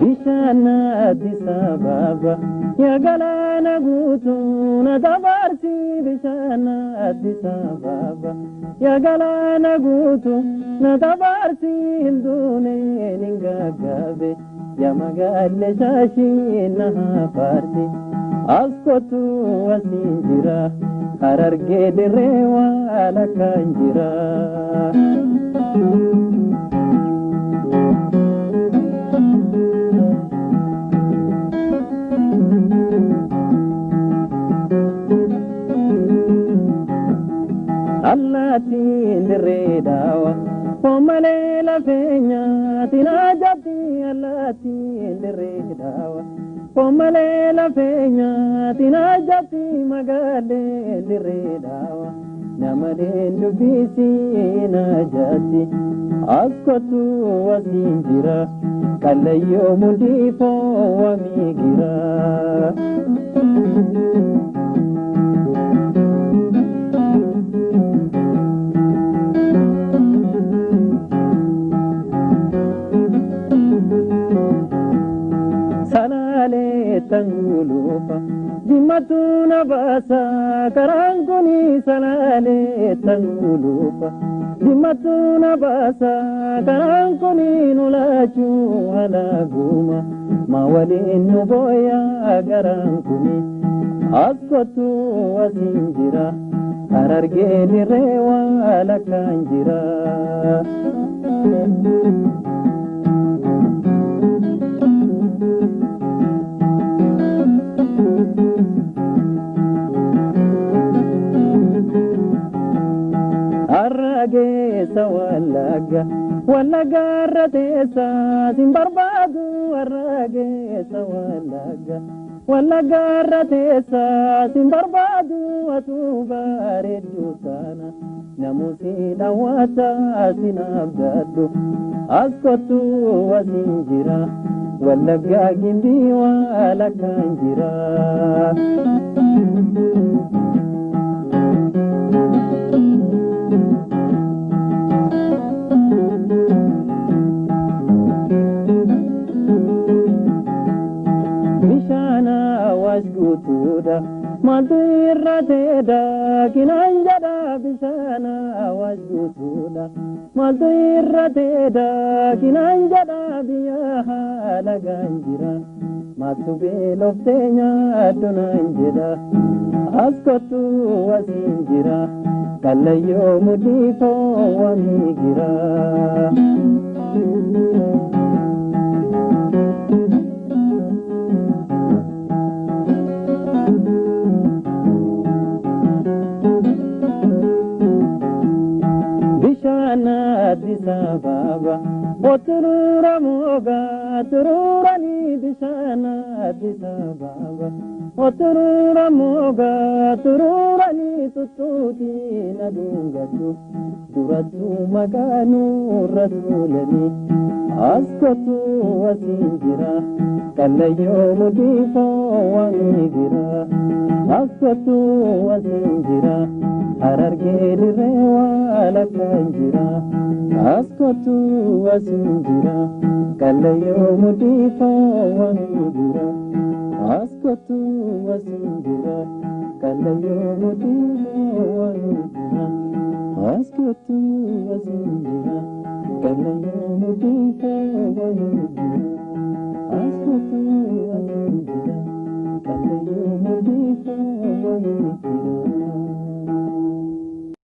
Bishaan Addis Ababa yaa galaana guutuu na dabarsi. Bishaan Addis Ababa yaa galaana guutuu na dabarsi. Hinduuneen hin gaggaabe yaa magaalle shaashii na hafaarsi. As kottu asiin jira Harargee dirree waa lakkaan jira. Allaattiin dirree daawa foon malee lafee nyaatiin ajabdi. Allaattiin dirree daawa foon malee lafee nyaatiin ajabdi. Magaalee dirree daawa namaleen dubbisiin ajabdi. As kottu asiin jira kallayyoo mudhiifoo wamiigira. Salaalee tanguluufa jimmatu na baasa karaan kuni. Salaalee tanguluufa jimmatu na baasa karaan kuni. Nu laachuu halaaguma ma waliin nu booyaa garaan kuni. As kottu asiin jira Harargee dirree waa lakkaan jira. Har'a geessa Wallagga, Wallagga irra teessa sin barbaadu. Har'a geessa Wallagga, Wallagga irra teessa sin barbaadu. Atuu bareedduu taana namusi dhawwaata sin abdadhu. As kottu asiin jira Wallagga gimbii waa lakkaan jira. Bishaan Awaash guutuudha maaltu irra teedha kinaan jedha. Bishaan Awaash guutuudha maaltu irra teedha kinaan jedha. Biyya haala gaan jira maaltu beeloftee nyaadhu naan jedha. As kottu asiin jira kallayyoo mudhiifoo wamiigira. Bishaan Addis Ababa oturuura moogaa turuuranii. Bishaan Addis Ababa oturuura moogaa turuuranii. Tuttuutii na dhungatu durattuu maqaa nurra tuulanii. As kottu asiin jira kallayyoo mudhiifoo wamiigira. As kottu asiin jira Harargee dirree waa lakkaan jira. As kottu asiin jira kallayyoo mudhiifoo wamiigira. As kottu asiin jira kallayyoo mudhiifoo wamiigira. As kottu asiin jira kallayyoo mudhiifoo wamiigira. As kottu asiin jira kallayyoo mudhiifoo wamiigira.